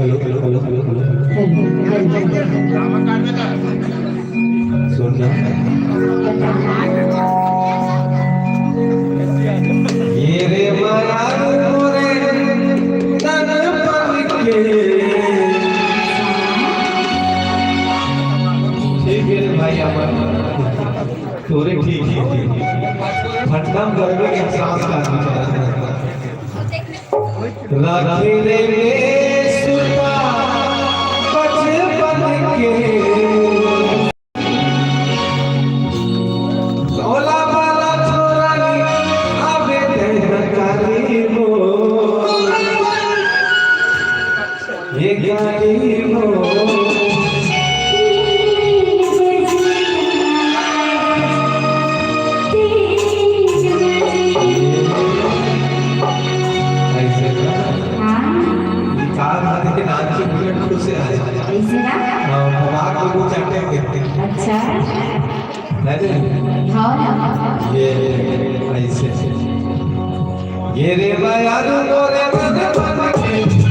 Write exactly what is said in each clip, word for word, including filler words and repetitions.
Hello, hello, hello, hello, hello. सुन ना। ये रे मया मोरे तन पर के। ठीक है रे भाई, अपन तोरे ठीक, ठीक, ठीक। फटकम करके एहसास का विचार। राखे रे सुता बचपन के। भोला भाला छोरा नी आवे ते नकारी हो। ये गाड़ी हो। ऐसे ना। हाँ। ये कार आते के नाच के बुलेट खुद से आ जाए। ऐसे ना? हाँ, दिमाग को वो चट्टे के। अच्छा। है ना? हाँ ना। ये ऐसे। ये रे माया रू मोरे मन मन के।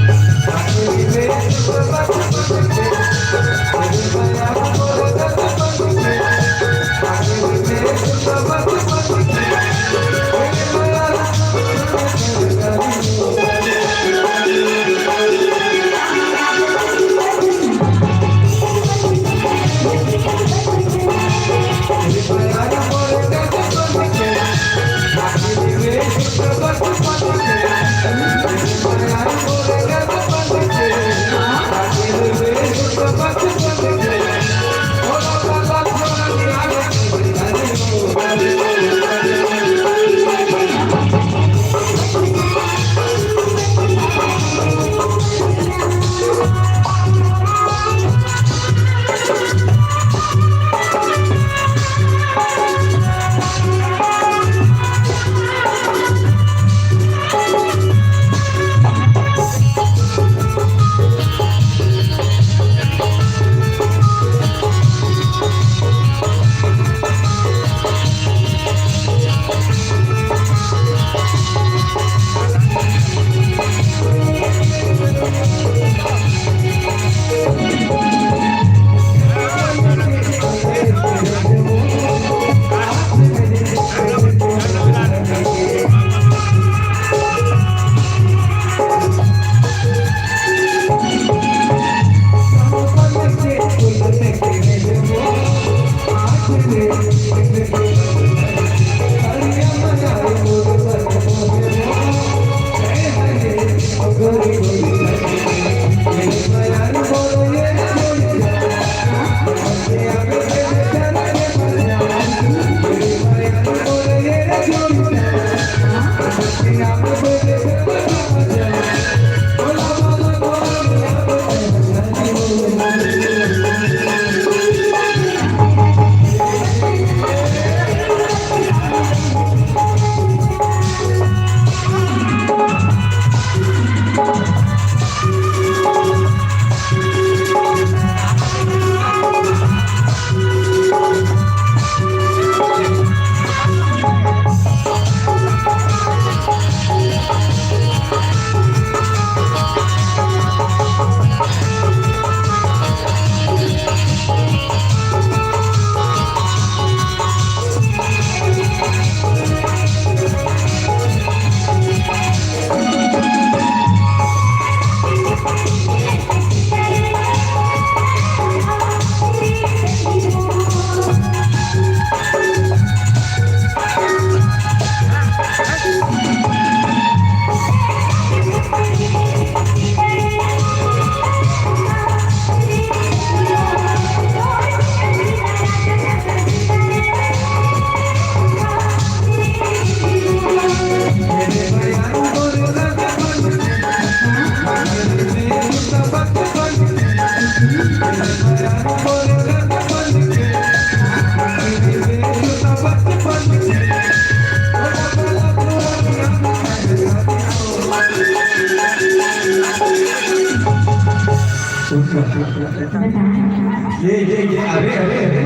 ये, ये, ये, अरे, अरे, अरे,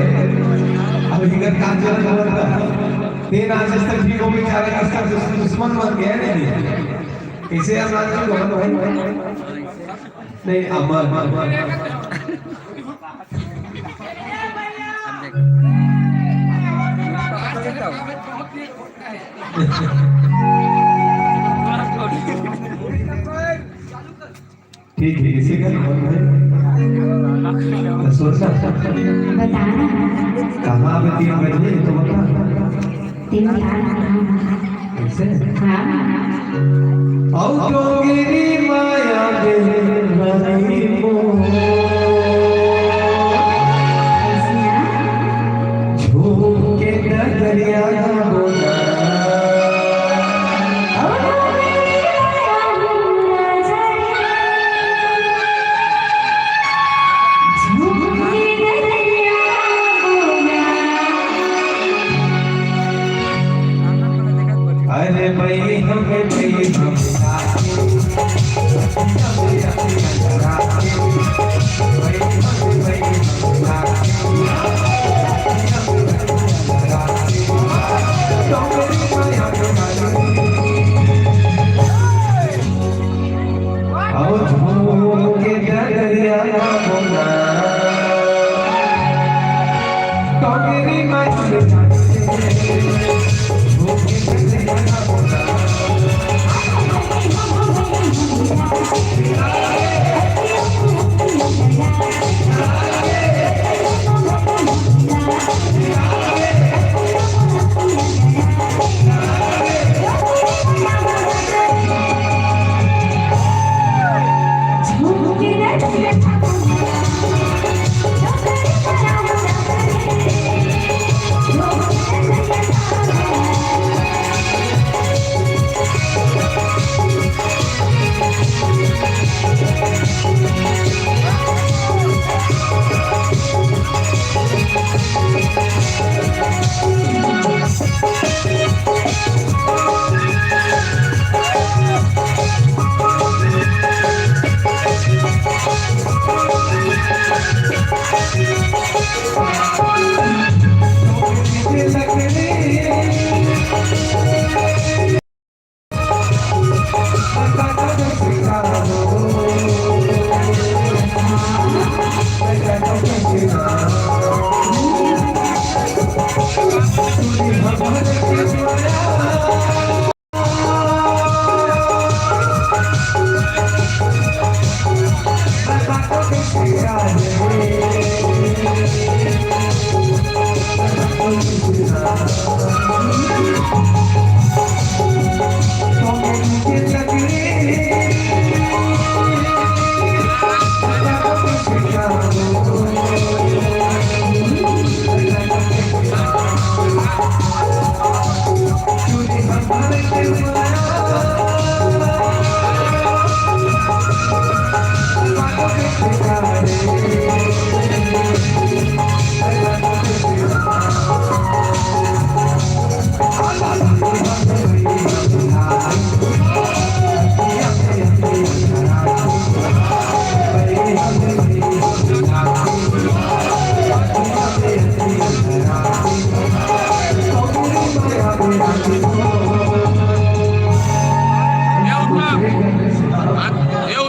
अब इधर काम चल रहा था। तेरा आज तक भी वो बेचारा इसका दुश्मन बन गया, नहीं? कैसे यार, राजू, भाई, भाई, भाई? नहीं, अमर। ठीक है, किसी का कौन भाई? तो सोच ना। बताना। कहाँ पे तीन बजे तो बता। तीन चार। कैसे? हाँ। औ डोंगरी माया बेलवारी मो। कैसे ना? झूम के डगरिया बोला। अरे भाई हम, भाई हम।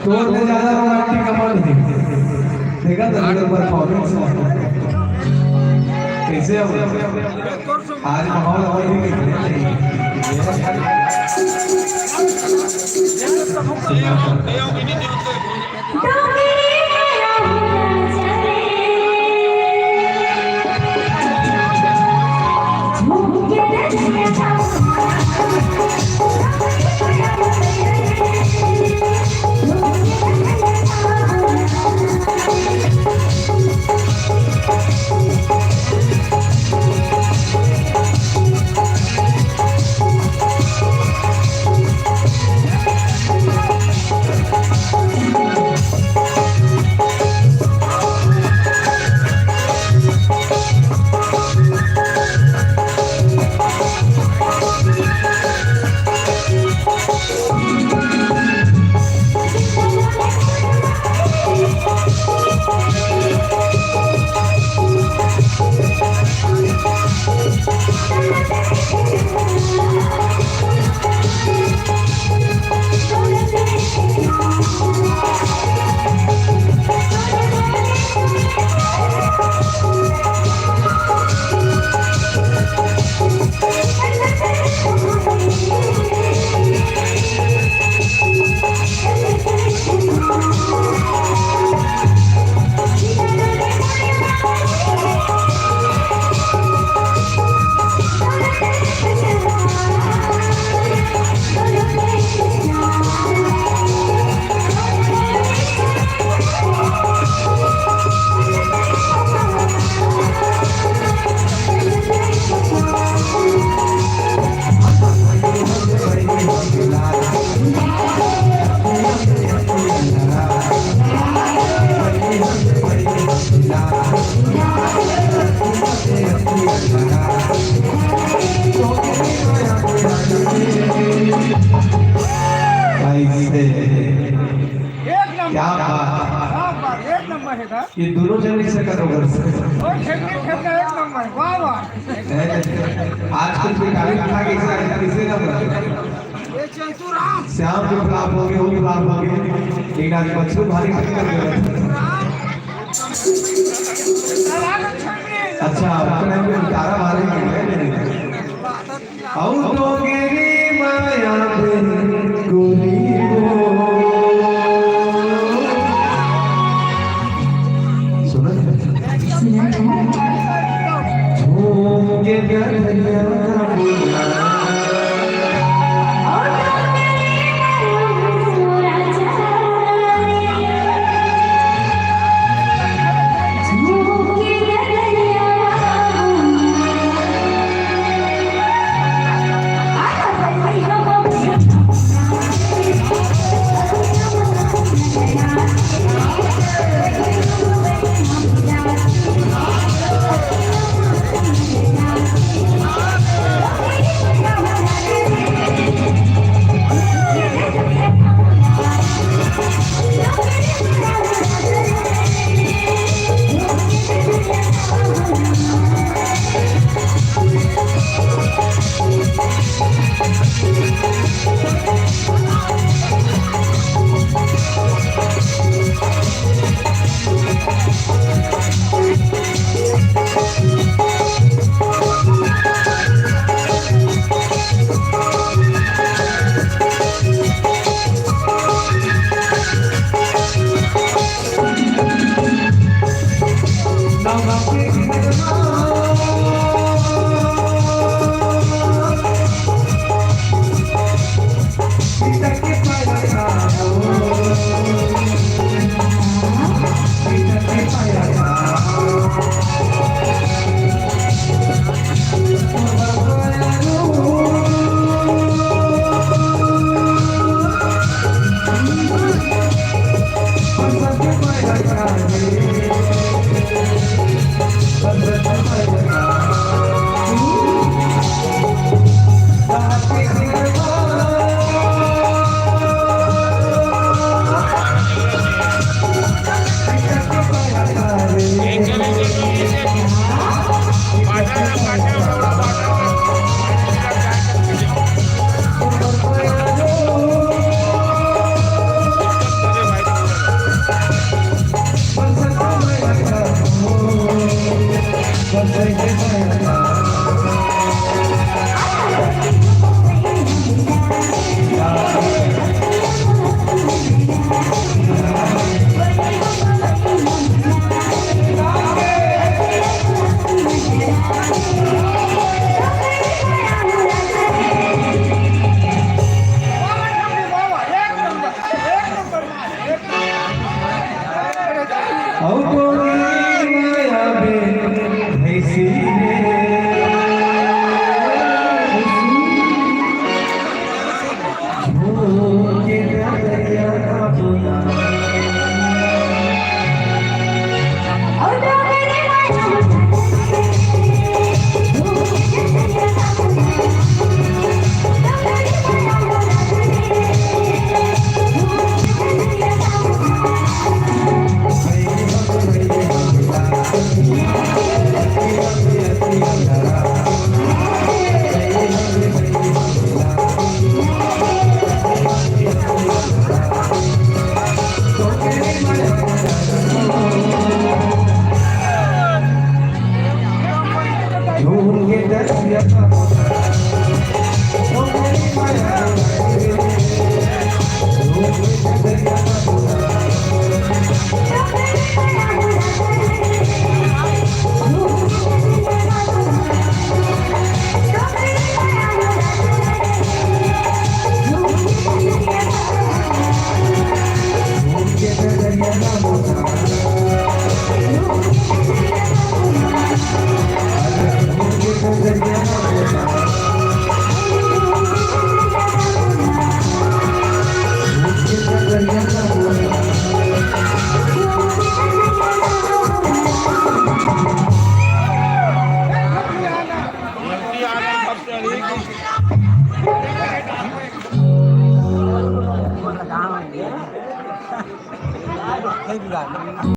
तोर ले ज्यादा रोमांटिक कमाल है। देखा तो इधर परफॉर्मेंस कैसे हो? आज माहौल और भी ऐसे। एक नंबर। क्या बात। क्या बात, एक नंबर है सर। ये दोनों जन इसे करो घर से। और ठेकने, ठेकने एक नंबर। वाह, वाह। है। आज कुछ भी तारीफ था कि इसे, इसे ना बोला। ये चंचू राम। श्याम के फ्लॉप हो गए, वो फ्लॉप हो गए। लेकिन आज बच्चू भारी खड़ी कर दिया। अच्छा, अपने में उतारा मारेंगे। अउ डोंगरी माया बिन गोरी हो। सुनत हव? सुनत हव। झूम के गगरिया बोला।